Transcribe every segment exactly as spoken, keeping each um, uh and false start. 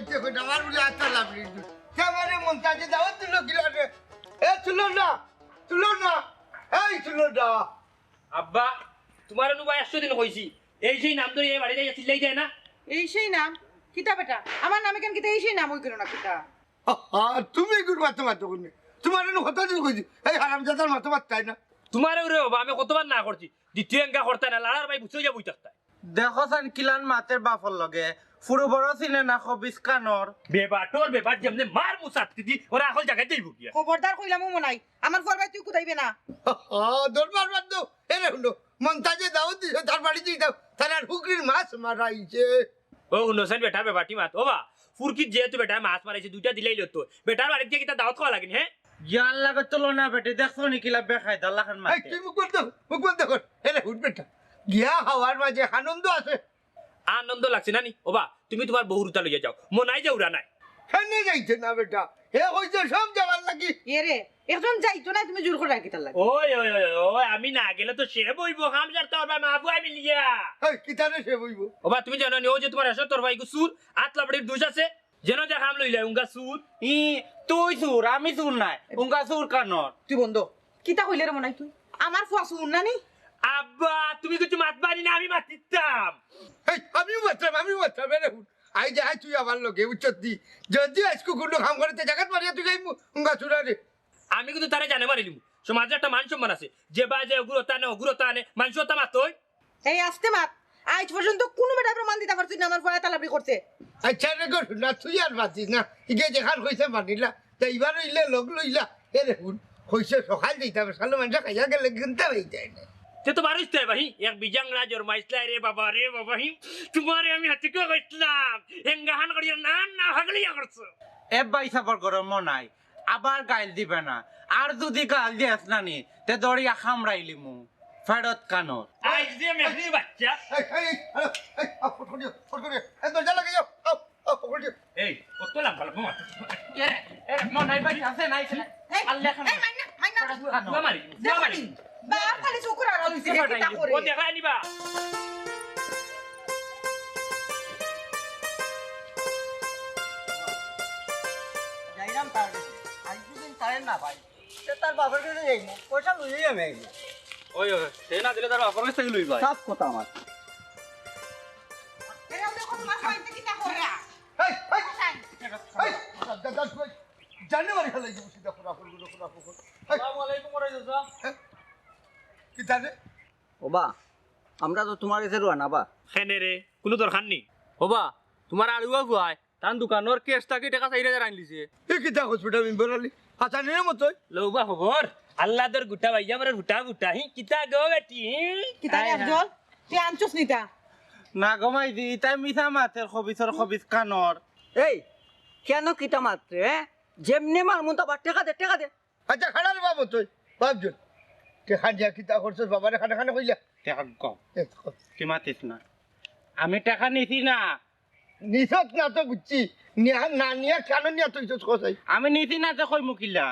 দেখো, আমার বুলে আত্মা লাভ নেই। কে আমারে মন্তাজে দাওয়াত দিল কিলা রে? এ, তুলো না, তুলো না, এই তুলো না। আব্বা, তুমারে নু বা একশো দিন কইছি, এই সেই নাম ধরি এই বাড়িত আইয়া চিল্লাই দেয় না। এই সেই নাম? কিতা বেটা, আমার নামে কেন কিতা এই সেই নাম অই গেল না কিতা? আহা, তুমি এগুর মাতো মাতো করবে। তুমারে নু কতদিন কইছি, এই হারামজাদার মাতো মাততায় না। তুমারে ওরে বাবা, আমি কতবার না করছি, দ্বিতীয় এঙ্গা করতায় না, লাড়ার বাই বুঝে যা বই থাকতায়। দেখো সান কিলান মাতের বাপর লগে, ফুরু বড় চিনে না খবিস কানোর। বেবাটর বেবাট যেমনে মার মুসাত দিদি, ওরা এখন জায়গায় যাইব গিয়া। খবরদার কইলাম ও মনাই, আমার ফুয়ার বাড়ি তুই কুদাইবে না। আহা, দরবার বাদ দাও। এরে হুনো, মন্তাজে দাওয়াত দিছে, তার বাড়ি যাই দাও, তার আর হুকরির মাছ মারাইছে। ও হুনো সান বেটার বেবাটি মাত, ও বা, ফুরকিত যেহেতু বেটায় মাছ মারাইছে, দুইটা দিলাইলো তো। বেটার বাড়িত গিয়া কিতা দাওয়াত খাওয়া লাগেনি, হ্যাঁ? ইয়ার লাগে তুলো না বেটি, দেখছো নি কিলা বেকায়দা লাখান এই, মাতে। তুই মুখ বন্ধ, মুখ বন্ধ কর। এরে হুন বেটা, গিয়া হাওয়ার মাঝে আনন্দ আছে। আনন্দ লাগছে না নি? ও বা, তুমি তুমার বউর উতা লইয়া যাও, মনাই যাউরা নায়। কেনে যাইতে না বেটা, হে কইছে সব যাওয়ার লাগি। এরে, একজন যাইতো না, তুমি জোর করে রাখি তার লাগি। ওই, ওই, ওই, ওই, আমি না গেলে তো সে বইব, হাম যার তোর ভাই মা বুয়া মিলিয়া। এই, কিতারে সে বইব? ও বা, তুমি জানো নি, ও যে তুমার এসব তোর ভাই গো চুর, আত লাবড়ির দুষ আছে, যেন যে হাম লইলা, উঙ্গা চুর। ই, তুই চুর, আমি চুর নায়, উঙ্গা চুর কানোর। তুই বন্ধ। কিতা কইলে রে মনাই তুই? আমার ফুয়া চুর না নি? আব্বা, তুমি কিছু মাতবানি না, আমি মাতিতাম। এই, আমিও মাততাম, আমিও মাততাম, এরে হুন। আই যে, আই তুই আমার লগে, উচ্চত দি। যদি আইজকু কুনু কাম করে, তে জাগাত মারিয়া তুই যাইমু, উঙ্গা চুরা রে। আমি কিন্তু তারে জানে মারিলিমু। সমাজে একটা মান সম্মান আছে। যে বা যে অগুরতা আনে, অগুরতা আনে, মানুষ ওটা মাতই। এই আস্তে মাত। আইজ পর্যন্ত কুনু বেটা প্রমাণ দিতা পারছিস না আমার ফুয়া তালাবড়ি করছে। আচ্ছা রে গো, না তুই আর মাতিস না। ইগে যেখান কইছে মানিলা, তা ইবার হইলে লগ লইলা। এরে হুন, কইছে সকাল দিতে হবে, সালে মানুষ খাইয়া গেলে কিনতে হইতে না। তে তো বারোইস তো ভাই, এক বিজাংরা জরমাইছলা রে বাবা, রে বাবা হি, তুমারে আমি হাতিকে কইছলাম, এঙ্গাহান করিয়া না, না, হাগলিয়া করছো। এ ভাই সাবর গরম নাই, আবার গাইল দিবে না, আর যদি গাইল দিয়াস না নি, তে দড়িয়া খামড়াইলিমু। ফেরত কানো। আইজ যে মেহরি বাচ্চা। এই, এই, এই, এই, আও, ফট করিও, ফট করিও। এই, দরজা লাগাইও। আও, আও, ফট করিও। এই, অত লাম্বা লাম্বা মাত। এ, এ, মনাই ভাই আছে, নাই, আছে, নাই। এই, আল্লাহ খান। এই, মাইনা, মাইনা। ফেরত কানো। বুয়া মারি, বুয়া মারি। দেখো নি, বাপ খালি চকুর আড়াল হইছে, কিতা করে? ও দেখা নিবা। যাইরাম তার কাছে। আইজ দুদিন তারে না ভাই। সে তার বাপর কাছে যাইমু, পয়সা লইয়া আমি আইমু। ওই, ওই, সে না দিলে তার বাপর কাছে লই ভাই। সাফ কথা আমার। এরা দেখো তোমার বাড়িতে কিতা করে? এই, এই, এই, দা-, দা-, দা-, জানে মারি ফেলাই দিব সিধা খোরা খোর, খোরা খোর। এই। আসসালামু আলাইকুম, ওরা চাচা। হ্যাঁ? কি জানে? ওবা, আমরা তো তোমার কাছে রওনা বা। কেনে রে, কুনু দরকার নি। ওবা, তোমার আড়ুয়া ফুয়ায় তান দোকানর cash থাকি টেকা চাইর হাজার আনলিছে। ই কিতা কস বেটা মেম্বার আলী? হাসানির মতোই। লউবা খবর, আল্লাদর গুটা ভাইয়া আমার ফুটা ফুটা, হি, কিতা গো বেটি, হি? কিতা রে আয়, আয়। আফজল? তুই আনছস নিতা? না গো মাইজি, ইতায় মিছা মাতের খবিসর খবিস কানোর। এই, কেন কিতা মাতরে, হ্যাঁ? যেমনে মারমু তো আবার টেকা দে, টেকা দে। আচ্ছা, খাড়া রে বাবা তুই, বাপজন। টেকা দিয়া কিতা করছস বাবারে খানে খানে কইলা? টেকা কম। এ, কম। তুই মাতিস না। আমি টেকা নিছি না। নিছত না তো বুঝছি। নিয়া, না নিয়া কেন নিয়া তুই তো কসাই? আমি নিছি না তো কইমু কিলা?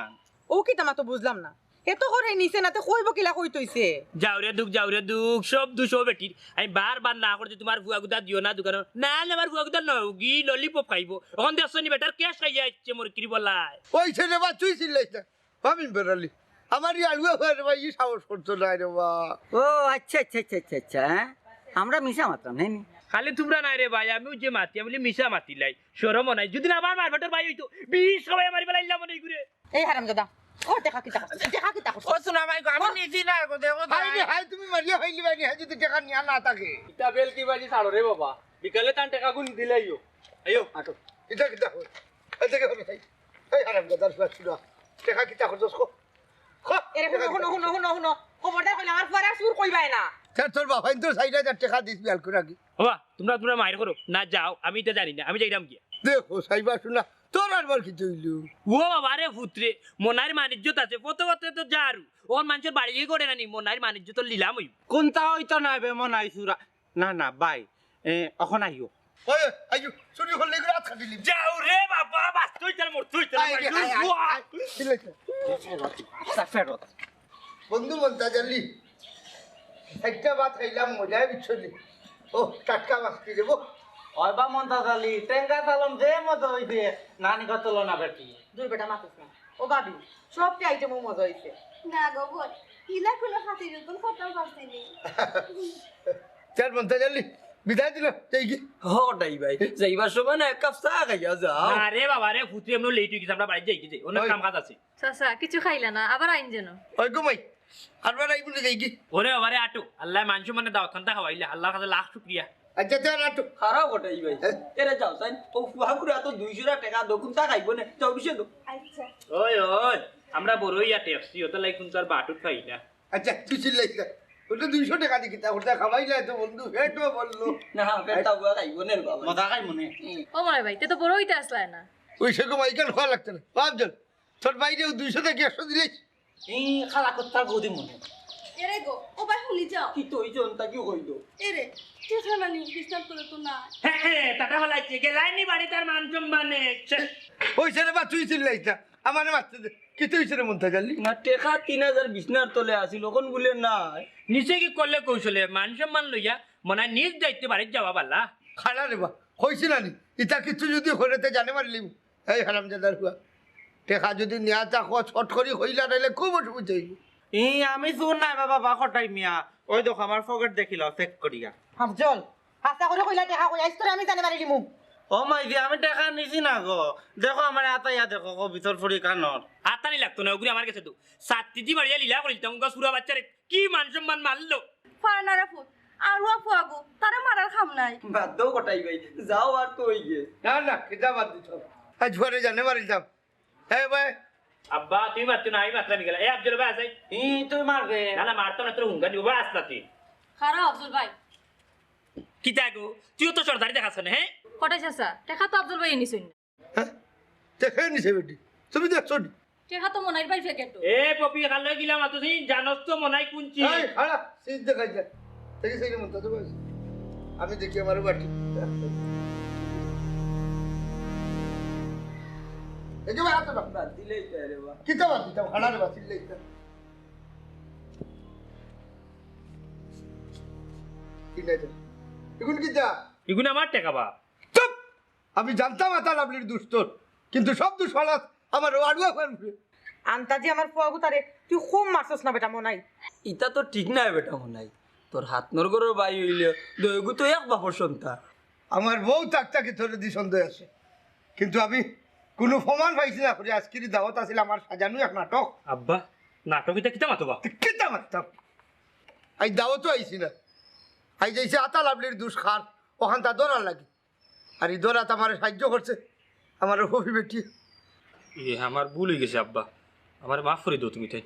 ও কিতা মাতো বুঝলাম না। হে তো করে নিছে না, তে কইবো কিলা কই তইছে? যাও রে দুখ, যাও রে দুখ, সব দুষ ও বেটির। আমি বারবার না করছি তোমার ফুয়াগুতা দিও না দোকানো। না, না, আমার ফুয়াগুতা নওগি, lollipop খাইবো। অখন দেখছো নি বেটার cash খাইয়া আইছে মরকির বলায়। ওই ছেলে বা তুই চিল্লাইস না। আমি বেড়ালি। আমার ই আলুয়া হয়ে রে ভাই, ই সাহস করতো না রে বা। ও আচ্ছা, আচ্ছা, আচ্ছা, আচ্ছা, আচ্ছা, হ্যাঁ? আমরা মিছা মাতলাম, হ্যাঁ নি? খালি তোমরা নাই রে ভাই, আমিও যে মাতি, আমি বলি মিছা মাতিলাই। শরমও নাই। যদি না আমার মারপেটর ভাই হইতো, বিষ খাওয়াই মারি বেলাইলাম মনে করে। এই হারামজাদা, ও টেকা কিতা করছে? টেকা কিতা করছে? ও সোনা মাই গো, আমি ও নিছি না গো, দেখো তো। হাই রে হাই, তুমি মারিয়া হইলি ভাই, হাই যদি টেকা নিয়া না থাকে। ইটা বেলকি বাজি ছাড়ো রে বাবা, বিকালে তান টেকা গুন দিলাইও। আইও। আটো। ইটা কিতা হল? এই দেখে হল ভাই। এই হারামজাদার ফুয়া চুরা। টেকা কিতা করছস কো? কো? এরে হুনো, হুনো, হুনো, হুনো, হুনো। খবরদার কইলে আমার ফুয়ারে আর চুর কইবায় না। স্যার, তোর বাবা ইন্দুর চাইর হাজার টেকা দিস বিয়াল করে আগে। বাবা, তোমরা, তোমরা মাইর করো। না যাও, আমি ইটা জানি না। আমি যাইরাম গিয়া। দেখো, সাইবা শোনা, তোর আর বল কিছু হইল। ও বাবা রে পুত্রে, মনাইর মানিজ্যত আছে, পথে পথে তো যারু। ওর মানুষের বাড়ি গিয়ে করে না নি, মনাইর মানিজ্যত লিলাম হইব। কোনটা হইতো না বে মনাই চুরা? না, না, ভাই, এ, অখন আইও। ওই, আইও, চুরি করলে এগুলো হাত কাটিলি। যাও রে বাবা, বাঁচতই তার মরতই তার আয়, মাইর আয়, আয়, করবো। আয়, আয়, চিল্লাইস না। আচ্ছা, ফেরত। বন্ধু বলতা জানলি, একটা ভাত খাইলাম, মজায় বিচ্ছলি। ও, টাটকা মাছ কি দেবো? ওই বা মন্তাজ আলী, টেঙ্গা সালম যে মজা অইছে, নানি কত লো না বেটি। দুই বেটা মাতুস না। ও ভাবি, সব কি আইটেমও মজা অইছে? না গো বোন, ইলা কোনো খাতির যতন করতাম পারছি নি। চার মন্তাজ আলী বিদায় দিল, যাই কি? হটাই ভাই, যাইবার সময় না এক কাপ চা খাইয়া যাও। আরে বাবা রে, ফুতু এমন লেট হয়ে গেছে, আমরা বাড়ি যাই কি যাই, অনেক ওই। কাম কাজ আছে। চাচা, কিছু খাইলা না, আবার আইন যেন। ওই গো মাই, আর বার আইবো না যাই কি? ওরে বাবা রে আটু, আল্লাহ মানুষ মানে দাওয়াত খানটা খাওয়াইলে আল্লাহর কাছে লাখ শুক্রিয়া। আচ্ছা, তে আর আটু। খারাপ হটাই ভাই। হ্যাঁ? এরে যাও, সাইন, ও ফুয়া করে এত দুইশো টাকা দো, কুন্তা খাইবো না, যাও, দুশো দো। আচ্ছা। ওই ওই, আমরা বড় ইয়া টেপসি, ওটা লাই কোন তার বাটুত খাই না। আচ্ছা, তুই চিল্লাইস না। ওটা দুইশো টাকা দি কিতা, ওটা খাওয়াইলে তো বন্ধু, পেটও বললো। না, পেটটা বুয়া খাইবো না রে বাবা। মজা খাই মনে। ও মনে ভাই, তে তো বড় হইতে আসলায় না। ওই সে কমাই কেন খাওয়া লাগতো না। বাপ জন, তোর বাইরে ও দুইশো থেকে একশো দিলেই। এই খালা কুত্তার গদি মনে। এরে গো, ও ভাই হুনি যাও। কি তো ওই জন তা কি কইলো? এরে, টেকা নানি বিছনার তলে তো না। হ্যাঁ হ্যাঁ, টাটা ভালাইছে, গেলাইনি বাড়ি তার মান সম্মানে। ওই ছেলে বা তুই চিল্লাইস না, আমারে মারতে দে। কি তুই ছেলে মন্তাজ আলী? না, টেকা তিন হাজার বিছনার তলে আছিল, ওখান বলে না। নিচে কি করলে কৌশলে, মান সম্মান লইয়া মনে হয় নিজ দায়িত্বে বাড়ির যাওয়া বালা। খাড়া রে বা, কইছি না নি? ইতা কিছু যদি করে তে জানে মারিলিম। এই হারামজাদার হুয়া, টেকা যদি নিয়া তা খোঁজ ফট করি কইলা, নাইলে খুব অসুবিধা হইব। ই আমি চুর নাই বাবা, বা কটাই মিয়া। ওই দেখো আমার পকেট দেখিলাও, চেক করিয়া। আফজল, হাছা করে কইলা টেকা কই, আইজ তোরে আমি জানে মারি দিমু। ও মাই দি, আমি টেকা নিছি না গো। দেখো আমার আতাইয়া দেখো গো, ভিতর ফুড়ি কানর। আতানি লাগতো না, ওগুলি আমার গেছে তো। সাত্তি দি বাড়িয়া লীলা করিলতাম, উগা সুরা বাচ্চারে কি মান সম্মান মারলো। ফারনারা ফুত, আর ওয়া ফুয়াগো, তারা মারার খাম নাই। বাদ দাও কটাই ভাই, যাও আর তো ওই গিয়ে। না না, কিতা বাদ দিতাম। আজ পরে জানে মারিতাম। হ্যাঁ ভাই। আব্বা, তুমি মারতে না, আমি মারতাম গেলা। এ আফজল ভাই, আসাই। ই তুই মারবে। না না, মারতাম না, তোর হুঙ্গা দিব, বা আসলা তুই। খারাপ আফজল ভাই। কিতা গো, তুইও তো সর্দারি দেখাস না, হ্যাঁ? কটাই চাচা, টেকা তো আফজল ভাই নিছইন না। হ্যাঁ? দেখে নিছে বেটি, তুমি দেখছো নি? টেকা তো মনাইর ভাই ফেকেট। এ পপি, খালো গিলা মাতুসি, জানোস তো মনাই কুঞ্চি। এই, খাড়া, সিট দেখাই যায়। দেখি সেই মন্তাজ ভাই। আমি দেখি আমার বাটি। এই যে ভাই, হাতে না। বাদ দিলেই তো রে বা। কিতা বাদ দিতাম? খাড়া রে বাদ দিলে কিতা? কিনা এটা? এখন কিতা? এগুলো আমার টেকা বা। চুপ! আমি জানতাম আতা লাভলির দুষ তোর, কিন্তু সব দুষ ফালাস আমার আড়ুয়া ফার উপরে। আন্তাজি আমার ফুয়াগু তারে তুই খুব মারছস না বেটা মনাই। ইতা তো ঠিক নাই বেটা মনাই। তোর হাতনর ঘরর ভাই হইলে দয়গু তো এক বাপর সন্তান। আমার বউ তাক তাকি তোরে দি সন্দেহ আছে, কিন্তু আমি কোনো প্রমাণ পাইছি না করি আজকের এই দাওয়াত আছিল আমার সাজানো এক নাটক। আব্বা, নাটক ইতা কিতা মাতো বা? কিতা মারতাম? আই দাওয়াতও আইছি না, আই যাইছে আতা লাভলির দুষ খার, ওখান তা ধরার লাগি। আর এই ধরাত আমার সাহায্য করছে আমার হবি বেটি। এ আমার ভুল হয়ে গেছে আব্বা, আমার মাফ করে দাও তুমি তাই।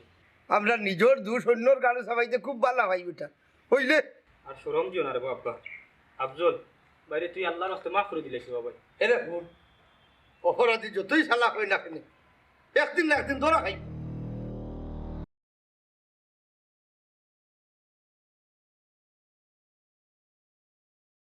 আমরা নিজের দুষ অন্যর গাড়ে চাপাইতে খুব ভালা পাই বেটা, হইলে। আর শরম দিও না রে আব্বা। আফজল, বাইরে তুই আল্লাহর রাস্তে মাফ করে দিলে বাবা। এরে হুন, অপরাধী যতই চালাক হয় না কেন, একদিন না একদিন ধরা খাইব।